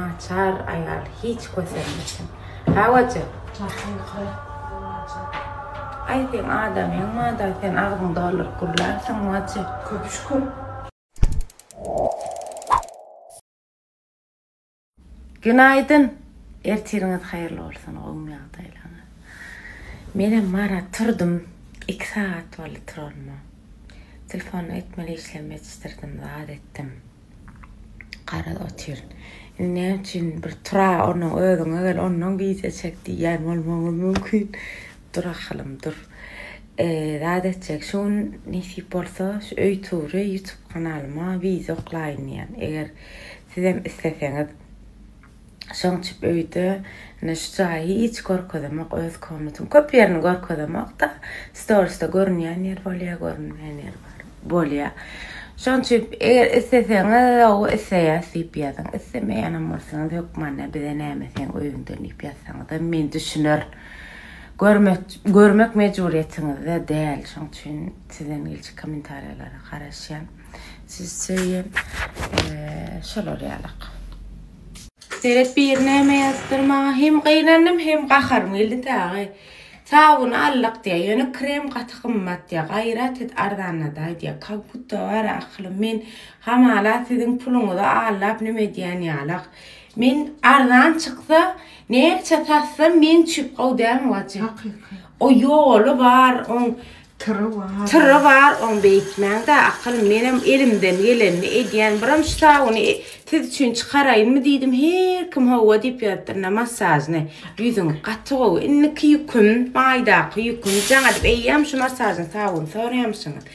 naçar aýal hiç kösenmesin. Hä goja? Aý seň adamyň barda sen agzyňy dolduryp gürlärsiň goja. Köp şükür. Günaýdyn! Ertiriňiz haýyrly bolsun, gowumy ýagdaýlaryňyz? Menem Mara turdum, iki sagat boldy turanyma. Telefonda etmeli işlerimi ýetişdirdim, zat etdim. Garaz otyryn. Indi näme üçin bir tura, onnoň özüňe gel, onnoň wideo çek diýýän bolmagyňyz mümkin. Dur ahylym, dur. Zat etjek, şu gün nesip bolsa şu öý tury YouTube kanalyma wideo oklaýyn diýýän. Eger Sizem isleseňiz şoň üçin öýde ine şu jaýy hiç görkezemok öz komnatym köp ýerini görkezemokda storisde görünýän ýer bolýa görünmeýän ýer bar bolýa şoň üçin eger isleseňiz hawa isleýäs diýip ýazyň islemeýänem bolsaňyz hökman bize näme seň öýüňden diýip ýazsaňyzam men düşünerin görmek görmek mejburyýetiňizde däl şoň üçin sizden geljek kommentariýalara garaşýan. Sizi söýýän şolar ýalak. Seret biri näme ýazypdyr maňa hem gynandym hem gaharym geldi tagy. Sabyny aldyk diýýär ýöne krem gaty gymmat diýýär gaýrat et arzanladaý diýýär kak budda bar akylym men hamala siziň puluňyzy allap nime edýän ýalak. Men arzan çyksa näçe satsam meň üçin gowy dälmi wajy. Hakyky. O ýoly bar oň Tyry bar. Tyry bar oň beýtmäňdä akylym menem elimden gelenini edýän biram şu sabyny siz üçin çykaraýynmy diýdim her kim hawa diýip ýazypdyr ine massažny ýüzüň gaty gowy indiki ýüküm maýdaky ýüküm jaň edip eýýäm şu massažny sabyny soraýamyşyňyz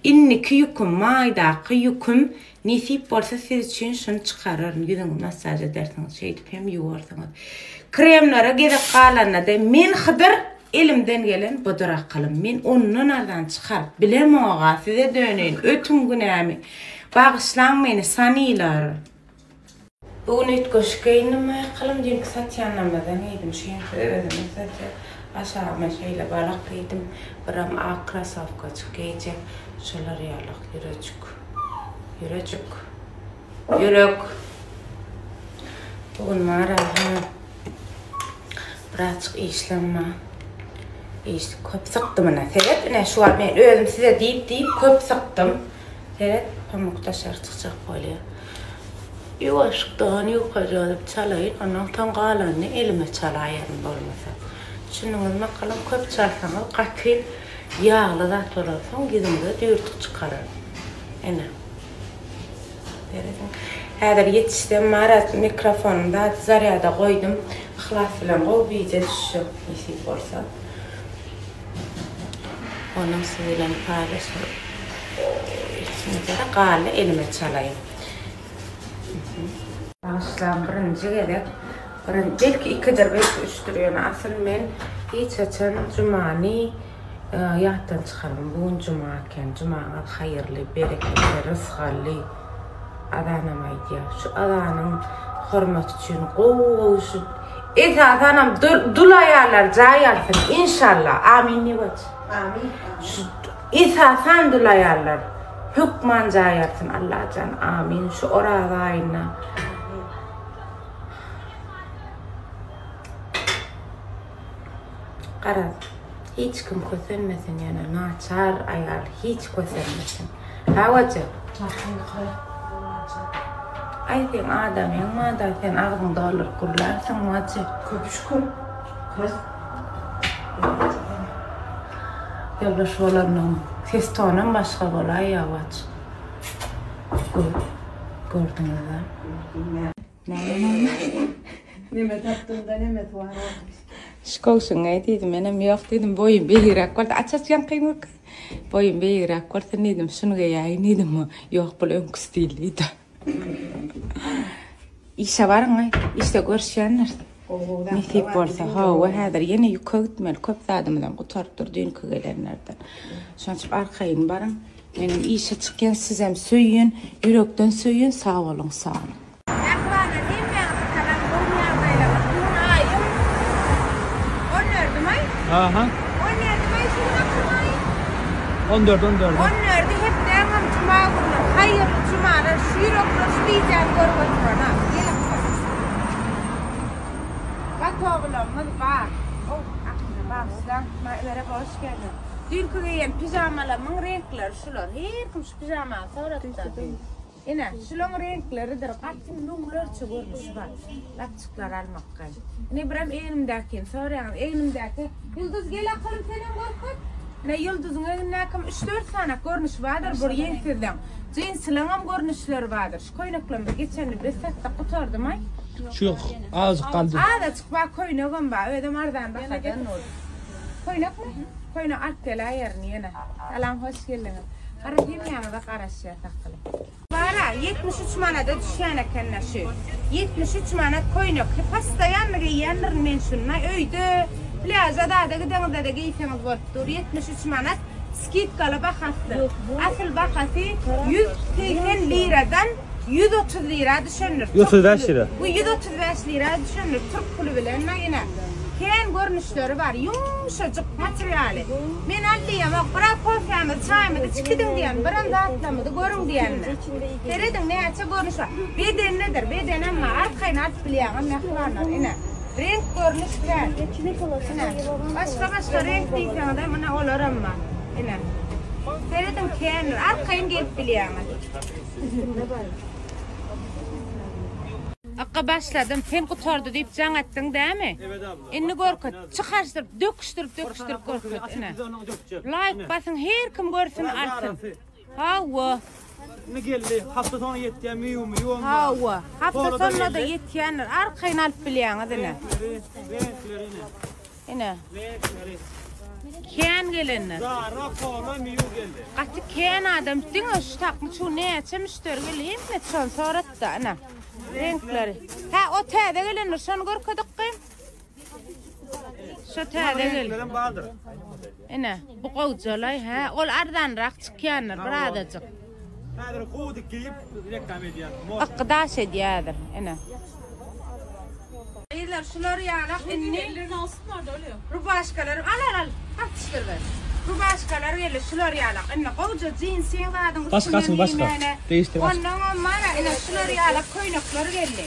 indiki ýüküm maýdaky ýüküm Nesip bolsa siz üçin şuny çykararyn ýüzüňi massaž edersiňiz şeýdip hem ýuwarsyňyz. Kremlere gezek galanda-da men Hydyr elimden gelen budur akylym. Men ondan arzan çykaryp bilemoga size döneýin ötüň günämi. Bagyşlaň meni sanylar. Bu gün üýtgeşik geýindim akylym düýnki satýanlarymyzdan geýdim şu ýeňse özümiz satýas. Aşagyma şeýle balak geýdim biram ak krasowkajyk geýjek şolar ýalak ýürejik. Ýürejik. Ýürek. Bu gün bar ha. Birazjyk işlem bar. Iş köp sykdym ine. Seret ine şu wagt men özüm size diýip diýip köp sykdym. Seret pamuk daşary çykjak bolýar. Ýuwaşykdan ýukaja edip çalaýyn, ondan soň galanyny elime çalaýaryn bolmasa. Düşündiňizmi bakalym köp çalsaňyz gaty ýagly zat bolansoň ýüzüňize düwürtik çykarar. Ene. Serediň. Häzir ýetişsem marat mikrofonym zady zarýada goýdum. Yhlas bilen gowy wideo düşjek nesip bolsa. Onam siz bilen paýlaşyp. Oý, galdy elime çalaýyn. Bagyşlaň birinji gezek birin belki ikidir belki üçdür ýöne asyl men hiç haçan jumany ýatdan çykarman bu gün juma eken jumaňyz haýyrly bereketli rysgally azanam aýdýar şu azanyň hormaty üçin gowy gowy şu esasanam dul aýallar jaý alsyn inşallah amin diýip aç amin şu Esasan dul aýallar hökman jaý alsyn Allajan amin şu oraz aýynda. Garaz hiç kim kösenmesin ýöne naçar aýal hiç kösenmesin. Ha goja. Aý seň adamyň barda sen agzyňy dolduryp gürlärsiň goja. Köp şükür. Köz. Ýoldaş bolanyň ses tonam başga bolaýýa waç. Gör, gördüňizä. Näme Neme tapdym-da nemesi bar. Şu kowşuňy diýdim, menem ýok diýdim, boýum beýigräk bolsa, aç aç ýaňky görkez. Boýum beýigräk bolsun diýdim, şuny geýäýin diýdim. Ýok, bul öňki stil diýdi. Işe baryň, işde görüşýändiris. Nesip bolsa, hawa, häzir ýene ýüke gitmeli, köp zadymyzam gutaryp dur düýnki gelenlerden. Şonuň üçin arkaýyn baryň. Menem işe çykýan, sizem söýýän, ýürekden söýýän, sag boluň, sag boluň. Mähribanlar hemmäňize salam gowmy ýagdaýlaryňyz bu gün aýyň on dördi maý Aha. On dördi maý şu gün akşam aýy. On dördi on dördi. On dördi hepdäňem juma güni haýyrly jumalar şu ýürekler şu wideony görüp oturana geliň. Gatowlamyz bar. Oh, akyna bagyşlaň. Merhaba, hoş geldiň. Düýnki geýen pižamalarymyň reňkleri şular. Her kim şu pižamany soratdy. Ine, şulaň reňkleridir. Gaty müňlerçe görnüşi bar. Lapjyklar almak kyn. Ine, birem egnimdäkini soraýaňyz. Egnimdäki, Ýyldyz gel akylym senem görkez. Ine, Ýyldyzyň egnindäkim üç-dört sany görnüşi bardyr. Bir ýeňsizleň. Jinsileňem görnüşleri bardyr. Şu köýneklerimizi geçen ýyl biz satdyk gutardymaý. Şu ýok, azajyk galdy. Azajyk bar, köýnegem bar. Özem arzan bahadan ol. Köýnekmi? Köýnek alyp geläýerin ýene. Salam, hoş geldiňiz. Gara hemmäňize garaşýas akyly. Bar-a, 73 manada düşýän eken-dä şu. 73 manat köýnek. Postoýanny geýýändirin men şunda. Öýde, plýaža zada gideňizde-de geýseňiz bolup dur. 73 manat skidkaly bahasydyr. Asyl bahasy 180 liradan 130 lira düşendir. 135 lira. Bu 135 lira düşendir türk puly bilen ine. Kän görnüşleri bar. Ýumşajyk materialy. Men al diýemok, biraz kofämizi, çaýymyzy içip gidiň diýen, biram zatlarymyzy görüň diýende. Serediň näçe görnüş bar. Bedenlidir, bedenem bar. Arkaýyn alyp bilýäňiz mähribanlar. Ine. Reňk görnüş kän. Ine. Başga başga reňk diýseňizem ine olaram bar. Ine. Serediň kändir. Arkaýyn gelip bilýäňiz. Ykga başladym, sen gutardy diýip jaň etdiň dämi? Evet abla. Indi görket, çykaryşdyryp, döküşdirip, döküşdirip görket ine. Laýk basyň her kim görsün alsyn. Hawa. Indi geldi. Hafta sony ýetýär miu miu onda. Hawa. Hafta sonuna-da ýetýändir. Arkaýyn alyp bilýäňiz ine. Reňkleri, reňkleri ine. Ine. Reňkleri. Kän gelenler. Zara, Polo, Miu geldi. Gaty kän adam diňe şu takmy şu näçe müşderi geldi hemmesi şony soratdy ana. Reňkleri. Hä o täze gelendir şony görkedik gym. Şu täze geldi. Reňklerem bardyr. Ine bu gowjalaý hä ol arzanrak çykýandyr bir azajyk. Häzir gowy geýip reklam edýär. Ykgy daş edýädir ine. Gyzlar şular ýalak indi rubaşkalar al al al gatyşdyr ber. Rubaşkalar geldi şular ýalak indi gowja jinsiň zadyň Başga açyň başga. Değiştir aç. Onnoňam mana ine şular ýalak köýnekler geldi.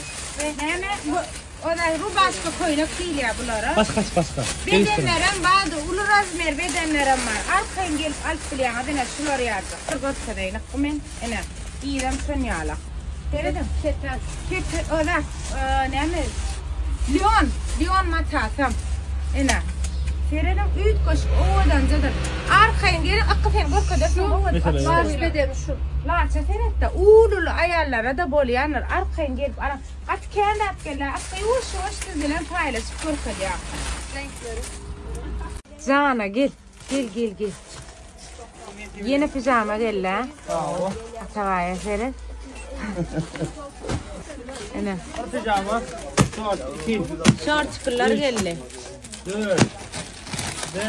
Näme bu o da rubaşka köýnek diýilýär bulara. Başga aç başga. Değiştir. Bedenlerem bardy uly razmer bedenlerem bar. Arkaýyn gelip alyp bilýäňiz ine şular ýaljak. Bir görkezeýin ykgy men ine. Yzam şon ýalak. Serediň. Keten. Kete, ola, näme? Lion, lion matasam. Ine. Serediň, üýtgeşik owadanjadyr. Arkaýyn geliň, ykgy sen görkezersiň owadan. Baş bedeni şu. Laça seret-de, uly-uly aýallara-da bolýandyr. Arkaýyn gelip alyň. Gaty kän zat geldi. Ykgy ýuwaş-ýuwaş siz bilen paýlaşyp görkezýär. Reňkleri. Jana gel. Gel gel gel. Ýene pijama geldi ha. Atabaýa seret. Ene. Pijama. Şort 2. Şorçikler geldi. 4 5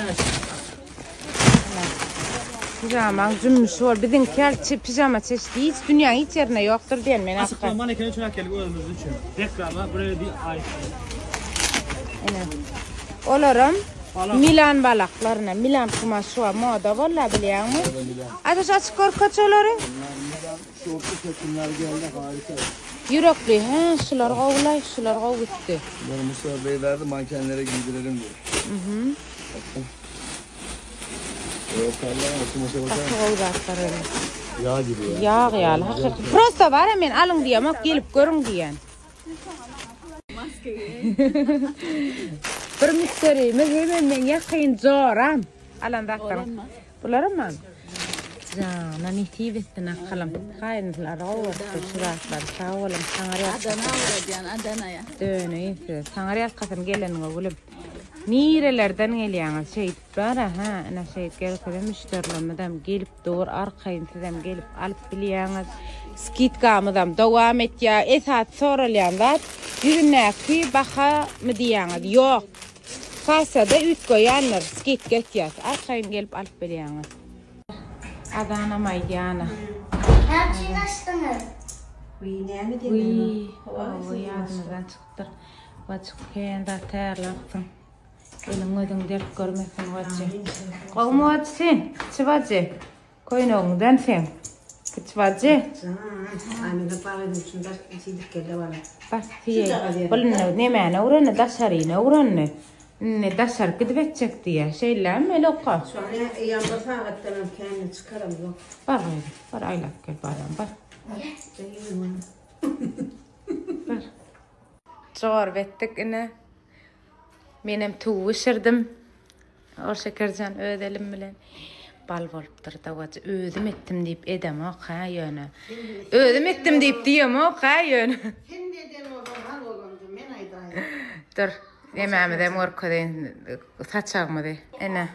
Pijamaň jümmüşi bol. Biziň kelçi pijama çeşidi hiç dünýäň hiç ýerinde ýokdur diýen men Açykla maneken üçin äkeldik özümiz üçin. Reklama buraya bir ay. Ene. Olaram Milan balaklaryna, Milan kumaş şu moda boldy bilýäňmi? Ateş açyk görkeç olary. Şortlu takımlar geldi harika. Ýürekli, he, şular gowulaý, şular gowy gitdi. Bunları Mustafa Bey verdi mankenlere giydirelim diye. Mhm. Okarlar ama kumaşa bakar Gaty gowy zatlar öyle. Yağ gibi ya. Ýag ýaly, hakyky. Prosta bar men alyň diýemok, gelip görüň diýen. Bir müşderimiz hemem meň ýakyn joram. Alan zatlaryň. Bularam al. Jana nesip etsin akylym. Gaýynlar gowurtdy şu zatlary. Sag boluň. Taňry ýalkasyn. Adana uğradyan Adana'ya. Döneýin size. Taňry ýalkasyn geleniňe gülüm. Nirelerden gelýäňiz şeýdip bara ha ine şeýdip gelip müşderilerimizem gelip dur arkaýyn sizem gelip alyp bilýäňiz. Skidkamyzam dowam etýär. Esas soralýan zat ýüzündäki bahamy diýýäňiz. Ýok. Kasada üýtgeýändir. Skidka etýär. Arkaýyn gelip alyp bilýäňiz. Adanam aýdýana. Näme üçin açdyňyz? Wiý, näme Wiý, ýadymyzdan çykypdyr. Wajyk kän zat taýýarlapsyň. Eliň gözüň dert görmesin wajy. Gowmy wajy sen? Kiçi wajy. Köýnegiňden sen. Kiçi bajy. Aýmele bagyň içinde siýdik geldi bana. Bas siýek. Bul indi nemäni öwrendi, daşaryny öwrendi. Indi daşaryk gidip etjek diýýär. Şeýlemi Meloka? Şony eýýäm bir sagatdanam kände çykaramzok. Bar gyzym, bar aýlap gel balam, bar. Bar. Çorba etdik ine. Menem tüwi bişirdim. Ol Şekerjan öz elim bilen. Bal bolupdyr dawaç. Özüm etdim diýip edemok ha ýöne. Özüm etdim diýip diýemok ha ýöne. Sen eden bolsaň hal bolandy, men aýdaýyn. Dur, nemämizem görkezeýin saçagymyzy. Ene.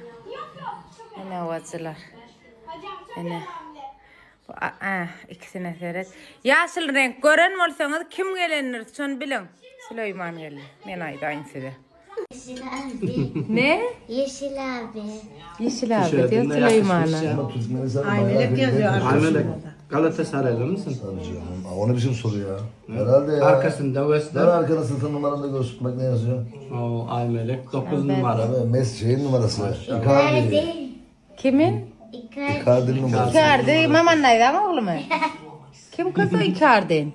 Ene wajylar. Ene. A, ikisine seret. Ýaşyl reňk gören bolsaňyz kim gelendir şony biliň. Süleýman geldi. Men aýdaýyn size. Yeşil abi. Ne? Yeşil abi. Yeşil abi diýýär Süleýmana. Aymelek ýazýar Aymelek. arkasynda. Galatasaraylı mısın? Tabii canım. Aa, O ne biçim soru ya? Herhalde ya. Arkasında Ver göster. arkada sırtın numaranı da görsün. Bak ne yazıyor. O Aymelek 9 numara. Abi Messi şeyin numarası. Icardi. Icardi. Kimin? Icardi. Icardi'nin numarası. Icardi Maman Naýzaň oglumy? Kim kız o Icardi?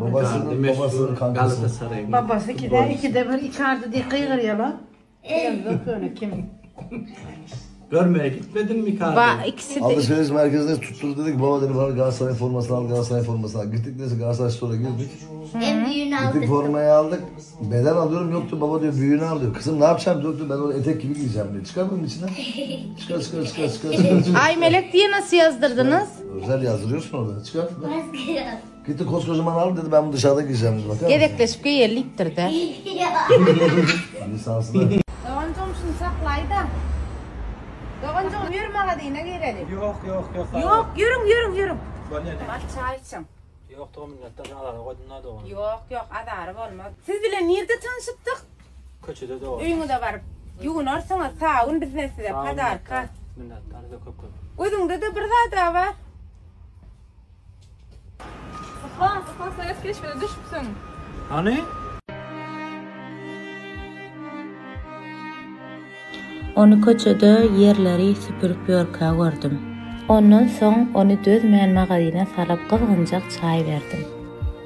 Babasının, babasının kankası. Galatasaraylı. Babasy ikide, ikide bir içardy diýip gygyrýar la. Ýok öyle kim? Görmeye gitmedin mi Ba Icardi? ikisi de Alışveriş merkezinde tutturdu dedik baba dedi bana Galatasaray formasını al Galatasaray formasını al. Gittik neyse Galatasaray Store'a girdik. En büyüğünü Gittik aldık. formayı aldık. Beden alıyorum yoktu baba diyor büyüğünü al diyor. Kızım ne yapacağım diyor ben onu etek gibi giyeceğim diyor. Çıkar bunun içinden. Çıkar çıkar çıkar çıkar çıkar. çıkar. Ay Melek diye nasıl yazdırdınız? Özel yazdırıyorsun orada. Çıkar. Başka. Gitti koskocaman aldı dedi ben bunu dışarıda giyeceğim dedi. Bakar mısın? Gezekleşip giýerlikdir de. Lisanslı. Doganjygym şuny saklaý-da. Doganjygym ýör magazyna girelim. Yok yok yok. Ýok, ýörüň, ýörüň, ýörüň. Bal çaý içiň. Yok doğum minnettar azarı koydun da doğum. Ýok, ýok, azary bolmaz. Siz bilen nirde tanışypdyk? Köçede doğum. Öýüňize baryp ýuwunarsyňyz, sabun bizden size podarka. Minnettar da köp köp. Gözüňde-de bir zat bar. Yhlas, Yhlas sen keşfine düşüpsiň. Hani? Ony köçede ýerleri süpürip ýörkä gördüm. Ondan soň ony dözmän magazyna salyp gyzgynjak çaý berdim.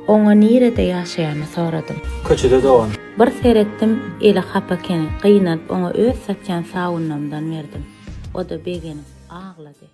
Oňa nirede ýaşaýanyny soradym. Köçede doğum. Bir seretdim, eli hapa ekeni, gynanyp oňa öz satýan sabunlarymdan berdim. O-da begenip aglady.